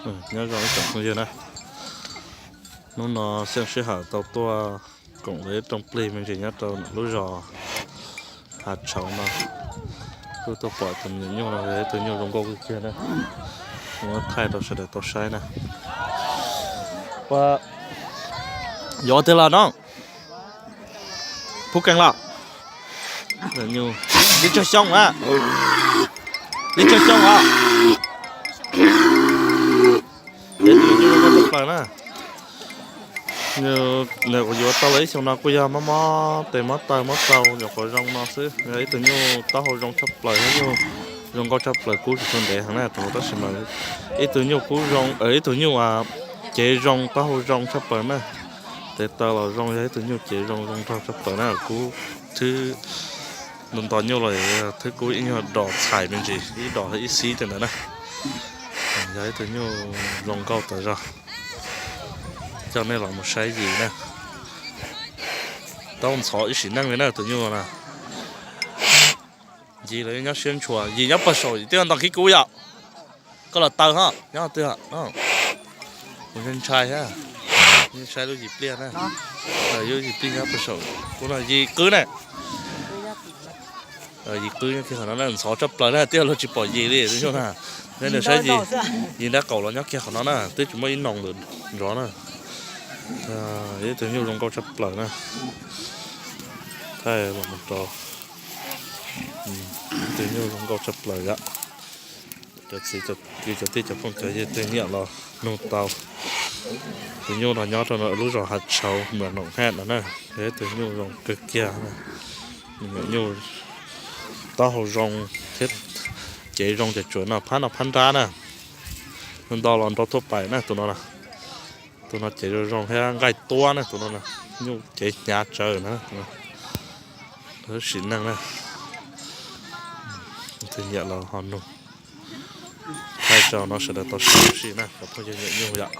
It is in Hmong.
Nyob zoo ib tsoom phooj ywg na, hnub no Xyooj sij hawm tau tuaj koom lawv ib rooj plig me ntsis nyob rau lub zos Hav Tshauv no. Kuj tuaj pom tus me nyuam nyuj no, ib tug nyuj zoo nkauj kawg kiag na. Muab thaij rau sawv daws tau saib na. Yuav ua twg los no? Phub Kees los? Ib tug xyoo a, ib tug xyoo os. Ib tug nyuj zoo nkauj tshaj plaws na. Nws kuv yuav tau los ib xyoos no kuj yog mob mob tes mob taw mob txaus nyuam qhuav zoo no xwb. Yog ib tug nyuj taub hau zoo tshaj plaws thiab nyuj zoo nkauj tshaj plaws, kub tsis tshua ntev heev na tus no, tab sis mas ib tug nyuj kub zoo, ib tug nyuj cev zoo taub hau zoo tshaj plaws na. Tes taw los zoo, yog ib tug nyuj cev zoo zoo nraug tshaj plaws na. Kub thwb nto nto nyuj los thwb kub ib nyuag dos txhais me ntsis, ib dos ib xib tej ntawd na. Yog ib tug nyuj zoo nkauj tas zog. Coj nej los mus saib yim na. Tau ntxhov ib sim neej li na tus nyuj no na. Yim los nyob siab ntshua, yim nyob pawg saum, yim twb nto khib kub yom. Koj los taw ho nyob twg? Kuv ntshai thiab. Saib lub yim pliaj na. Lub yim pliaj nyob pawg saum, kuv no yim qwb na. Yim qwb nyob kiag qhov no na, ntxhov tshaj plaws na, twb luag tsis pom yim li tus nyuj na. Nej saib yim, yim nrab qaum los nyob kiag qhov no na, twb tsis muaj ib noos ntawm nrov na. Ib tug nyuj zoo nkauj tshaj plaws na. Thaij los mus rau, ib tug nyuj zoo nkauj tshaj plaws yom. Cov txiv cov kwv cov tij cov phooj cov ywg twg nyiam los nug tau. Tus nyuj no nyob rau lub zos Hav Tshauv, mas Noom Haj no na. Yog ib tug nyuj zoo kawg kiag. Nyuj taub hau zoo thiab cev zoo ces tsuas no phab no phab nrab na. Nto los nrau tuaj pais na tus no. Tus no cev zoo zoo thiab nqaij tuab na tus no. Nyuj cev hnyav tsawv na. Sim neej na. Tus nyiam los ho nug. Thaij tso no sawv daws tau saib ua si na cov phooj ywg nyiam nyuj yom.